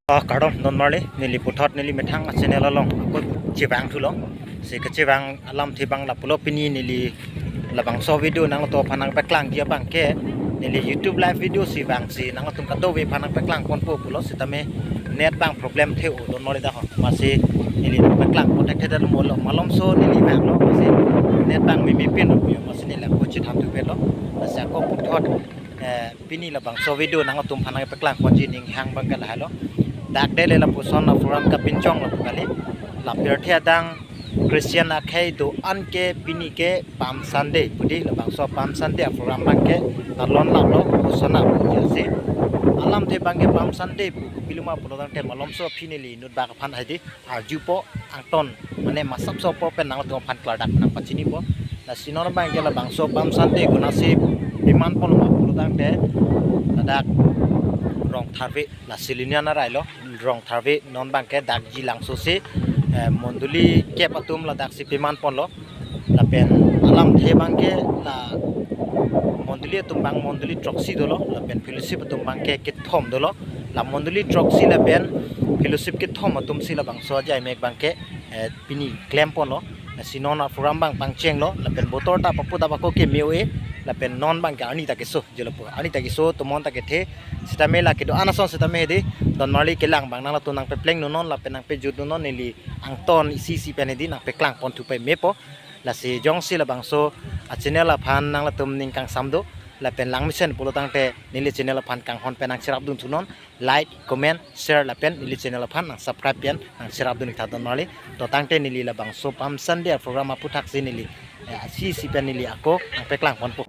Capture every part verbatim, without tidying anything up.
Ah, kardom don marli, neli puthot neli methang a-channel along ako chevang thulo. Si kachevang alamthe abang lapulo, pini neli labangso video nangtum aphan nangpaklangji abang ke neli YouTube live video si vangsi nangtum kadokave aphan nangpaklang ponpo pulo, sitame net abang problem the-o don marli dak ho. Amatsi neli nangpaklang pon thekthe, dan molo malomso neli vanglo, amatsi net abang mimi pin lo puyo, amatsi neli ako chethan thupetlo. Amatsi ako puthot, eh, pini labangso video nangtum aphan nangpaklang ponji aning hang abang ke lahelo. Dak dele lapuson a-program kapinchong lapu kali. La pirthe adang Christian akhei do-an ke pini ke Palm Sunday pu dei, labangso Palm Sunday a-program abang ke talon laplo, Hosanna pu dei ase. Alamthe abang ke Palm Sunday pu kopiloma pulotangte malomso aphi neli inut bak aphan hedi arjupo, angton mane masapso apor pen nangtum aphan klardak nangpachinipo. Lasi non abang ke labangso Palm Sunday konatsi peman ponloma pulotangte ladak Rongtharve, lasi Lunian arai lo, Rongtharve, non abang ke dak Jilangso si, eh, mondoli kep atum ladaksi peman ponlo. Lapen alamthe abang ke la mondoli atum abang mondoli throksi dolo, lapen fellowship atum abang ke kethom dolo. La mondoli throksi lapen fellowship kethom atumsi labangso ajai mek abang ke, eh, pini klem ponlo. Lasi non a-program abang pangchenglo, lapen botor ta papu ta pako ke me-o-e, lapen non abang ke arni ta keso, je lapu arni ta keso, tomon ta kethe, sitame la kedo-an ason sitame hedi don marli kelang abang nangtum nangpapleng dunnon lapen nangpajut dunnon, neli angton isi isi pen hedi nangpaklang pon thu pame po. Lasi jongsi labangso a-channel aphan nangtum ning kangsam do lapen langmesen pulotangte neli channel aphan kanghon pen nangcherap dun thunon, like, comment, share lapen neli channel aphan nangsubscribe pen nangcherap dun iktha don marli. To tangte neli labangso Palm Sunday a-program aphuthaksi neli, eh, isi isi pen neli ako nangpaklang ponpo.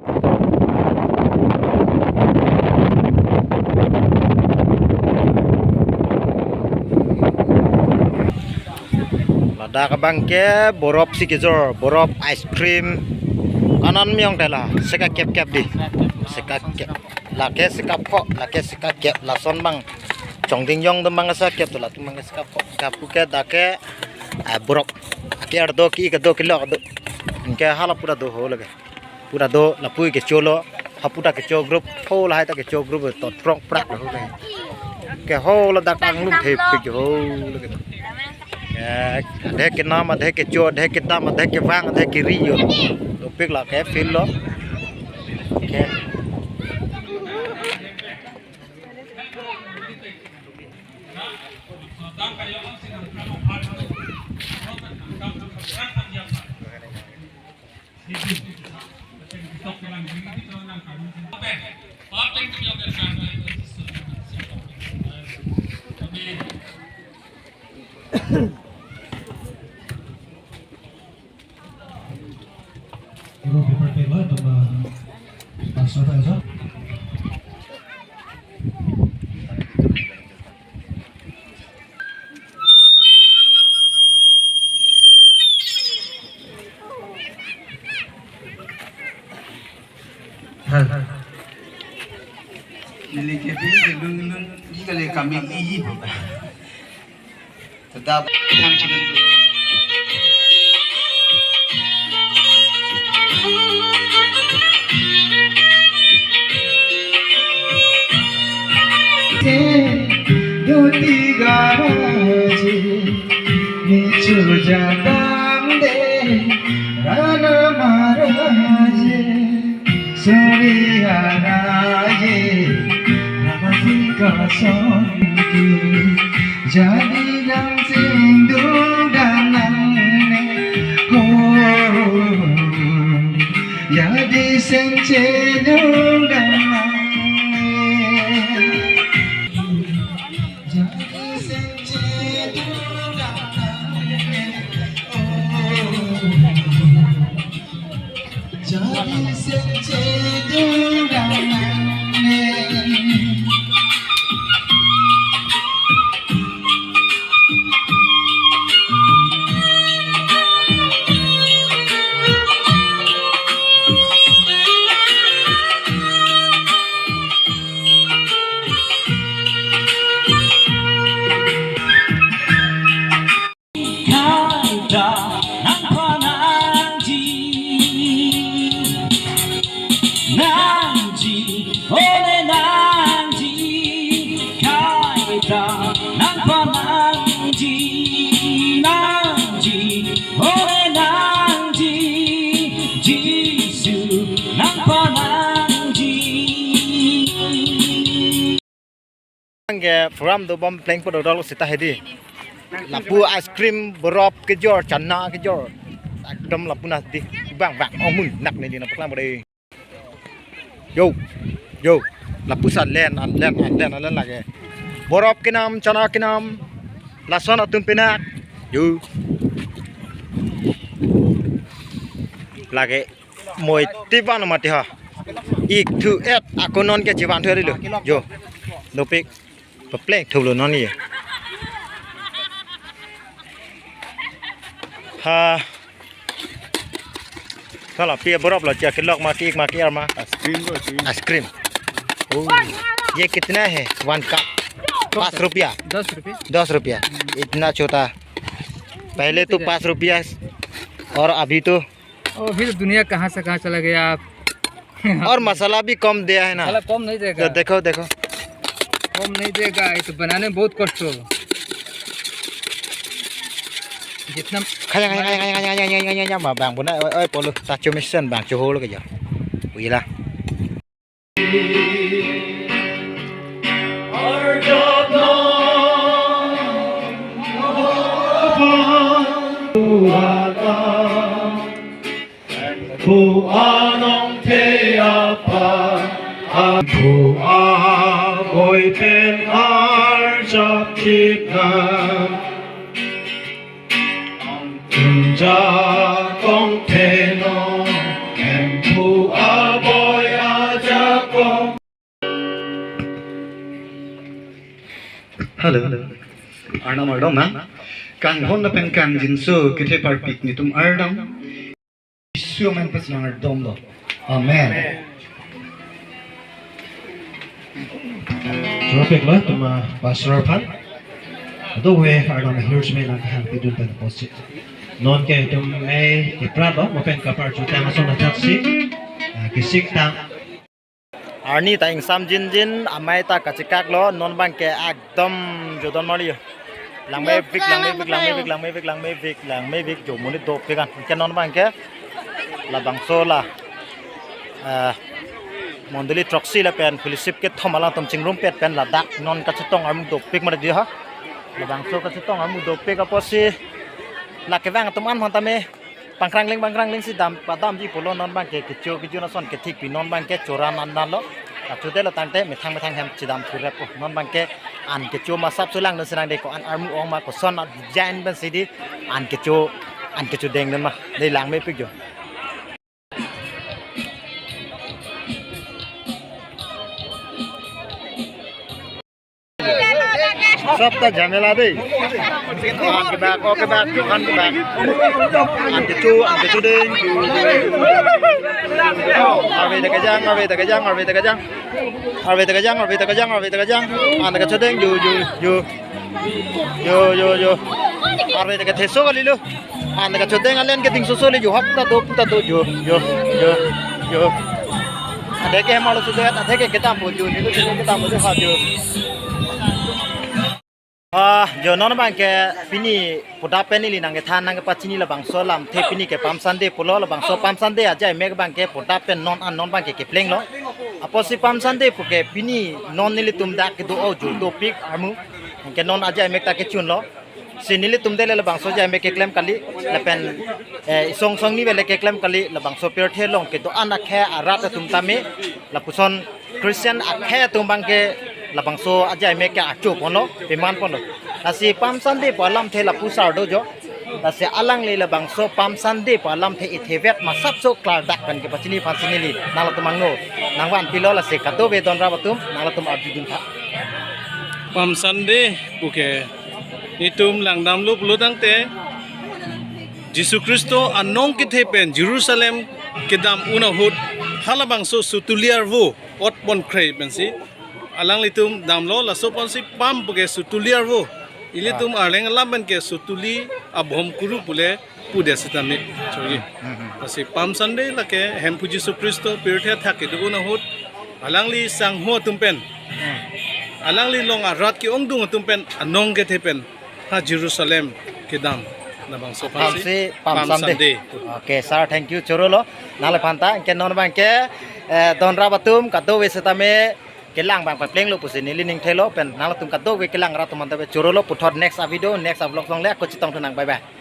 Ladak abang ke borop si kejor, borop, ice cream. Kanan miyong tela, seka kep kep dei. Seka kep. Lake seka pho, lake seka kep, lason abang. Chongding jong atum abang seka kep to, latum abang seka pho. Kapu ke dak ke, ah, borop. Ake ardo ki kadokave lo do. Anke hala pura do ho lake. Pura do, lapu kecholo, hapu ta kecho group, ho lahai ta kecho group, to throk prak ho lake. Ke ho ladak anglum thepik ho lake. Eh, adhe kenam, adhe kecho, adhe kedam, adhe kevang, adhe keri yo. Topik lake field lo. Okay. Guru Bupati Batam, Pak Sota, ya. Hal. Neli ke pini ke lun lun, ini kali kami iyi. Tetap. Doti garaje, nicho jadam de, rana maraje. Suri haraye, rana singkasong ki, jadi dam singdung danang ne, ho, jadi sengche dung danang ne. Ke program dobom plengpo dodol seta hedi. Lapu ice cream, borop kejor, chana kejor. Ekdom lapu nasi di. Bang, bang, oh, mun, nak neli na paklang pada. Yo, yo. Lapuson alen, alen, alen, alen lake. Borop kenam, chana kenam. Lason atum pinak. Yo. Lake. Moi tivan mati ha. Ik thu et ako non ke chivan thu ri lo. Yo. Dopik. Papleng thu lo non ye. Ha. Kalau pi borop lo chia kelok ma ki ik ma ki er ma. Ice cream को ice cream. Ice cream. ओ। ये कितना है? One cup. पाँच रुपया। दस रुपये। दस रुपया। इतना छोटा। पहले तो पाँच रुपया और अभी तो ओ, फिर दुनिया कहाँ से कहाँ चला गया आप? और मसाला भी कम दिया है ना। मसाला कम नहीं देगा। तो देखो, देखो। कम नहीं देगा, ये तो बनाने में बहुत कष्ट हो। जितना खाया, खाया, खाया, खाया, खाया, खाया, खाया, खाया, खाया, bang, bang, bang, oi, oi, polo, ta chomesen bang, chohol ke ja. Uila. Pu anong the apa, pu a boy pen arjap chipna. Tumja kong theno, em pu a boy ajakong. Hello. Arnam ardom na. Kanghon na pen kangjinso kethe parpik netum ardom. Jisu amen pen nang ardom do. Amen. Choro pek lo, tuma pastor aphan. Ado we arnam hirj me nang kahang pidun pen posit. Non ke itum me keprat lo, mo pen kapar juta mason athak si. Ah, kisik tang. Arni ta ingsam jinjin, amei ta kachekak lo, non bang ke ekdom jodon mali. Langmepik, langmepik, langmepik, langmepik, langmepik, langmepik, jo monit dopik an. Ke non bang ke labangso la, eh, mondoli throksi lapen fellowship kethom alangtum chingrumpet pen ladak non kachetong armu dopik mara di ha. Labangso kachetong armu dopik apotsi la kevang atum an aphan tame pangkrangling pangkrangling si dam padamji pulo non bang ke kecho kejun ason kethik pi non bang ke choran an nalo. Achude lo tangte methang methang hem chidam thurep po. Non bang ke an kecho masap sulang non senang de ko an armu ong ma koson a design pen si di an kecho an kecho deng non ma. De langmepik jo. Sab ta jhamela de. An kebak, o kebak, an kebak. An kecho, an kecho deng. Arve ta kejang, arve ta kejang, arve ta kejang. Arve ta kejang, arve ta kejang, arve ta kejang. An kecho deng, jo, jo, jo. Jo, jo, jo. Arve ta ketheso kali lo. An kachodeng alen keding soso le jo hap ta do puta do jo, jo, jo, jo. Ade ke malo sudet, ade ke kedam po jo, nilo kedam po jo ha jo. Ah, jo non bang ke pini puda pen ili nang kethan nang kepachini labangso lamthe pini ke Palm Sunday pulo labangso Palm Sunday ajai mek bang ke puda pen non an non bang ke kepleng lo. Apotsi Palm Sunday pu ke pini non nelitum dak kedo o jo dopik armu. Ke non ajai mek ta kechun lo. Si nelitum dele labangso ajai mek keklem kali, lapen, eh, isong song ni vele keklem kali, labangso pirthe along kedo-an akhei arat atum tame, lapuson Christian akhei atum bang ke labangso ajai mek ke acho ponlo, peman ponlo. Lasi Palm Sunday pu alamthe lapu sar do jo. Lasi alangli labangso Palm Sunday pu alamthe ithevet masapso klardak pen kepachini aphan si neli nanglitum angno nangvan pilo lasi kadokave donrap atum nanglitum arjudun tha. Palm Sunday pu ke itum langdamlo pulo tangte Jisu Khristo anong kethe pen Jerusalem kedam un ahut halabangso sutuli arvo ot pon kre pensi alanglitum damlo, laso ponsi Palm pu ke sutuli arvo. Ilitum arleng alam pen ke sutuli abhom kuru pule pude sitame. Chori. Lasi Palm Sunday lake Hemphu Jisu Khristo pirthe athak kedo un ahut alangli sangho atum pen, alangli along arat ke-ongdung atum pen anong kethe pen ha Jerusalem kedam labangso ponsi Palm Sunday. Palm Sunday. Okay, sir, thank you. Choro lo, nangli aphan ta, ke non bang ke, eh, donrap atum kadokave sitame, kelang abang paplenglo pusi neli ning thelo pen nanglitum kadokave kelang rat atum anta ave chorolo puthot next a video, next a vlog along le ako chetong thunang. Bye bye.